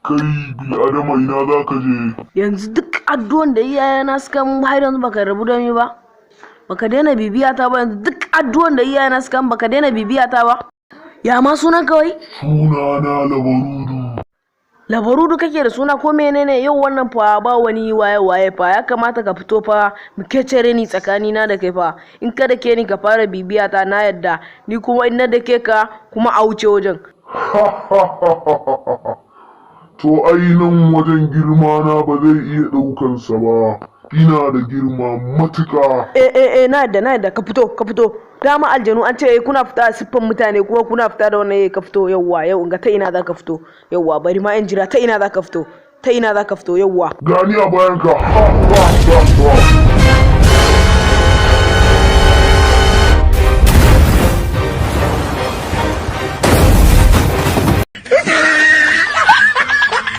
Kai bil'adama, ina za ka je? Yanzu duk addu'an da iyayena suka mun, har yanzu baka rabu da ni ba, baka daina bibiya ta ba. Yanzu duk addu'an da iyayena suka mun, baka daina bibiya ta ba. Ya ma sunan kawai? Suna na Labarudu. Labarudu kake da suna ko menene? Yau wannan fa ba wani waye waye fa. Ya kamata ka fito fa mu kecere ni tsakanina da kai fa. In ka dake ni ka fara bibiya ta, na yadda. Ni kuma in na dake ka kuma, a wuce wajen. To ai nan wajen girma na ba zai iya ɗaukansa ba. Ina da girma matuƙa. Eh eh eh, na yadda, na yadda. Ka fito, ka fito. Dama aljanu an ce kuna fita a siffan mutane, kuma kuna fita da wannan. Ka fito, yawwa. Yau in ga ta ina za ka fito. Yawwa, bari ma in jira ta ina za ka fito, ta ina za ka fito, yawwa. Gani a bayanka. Ha ha ha ha.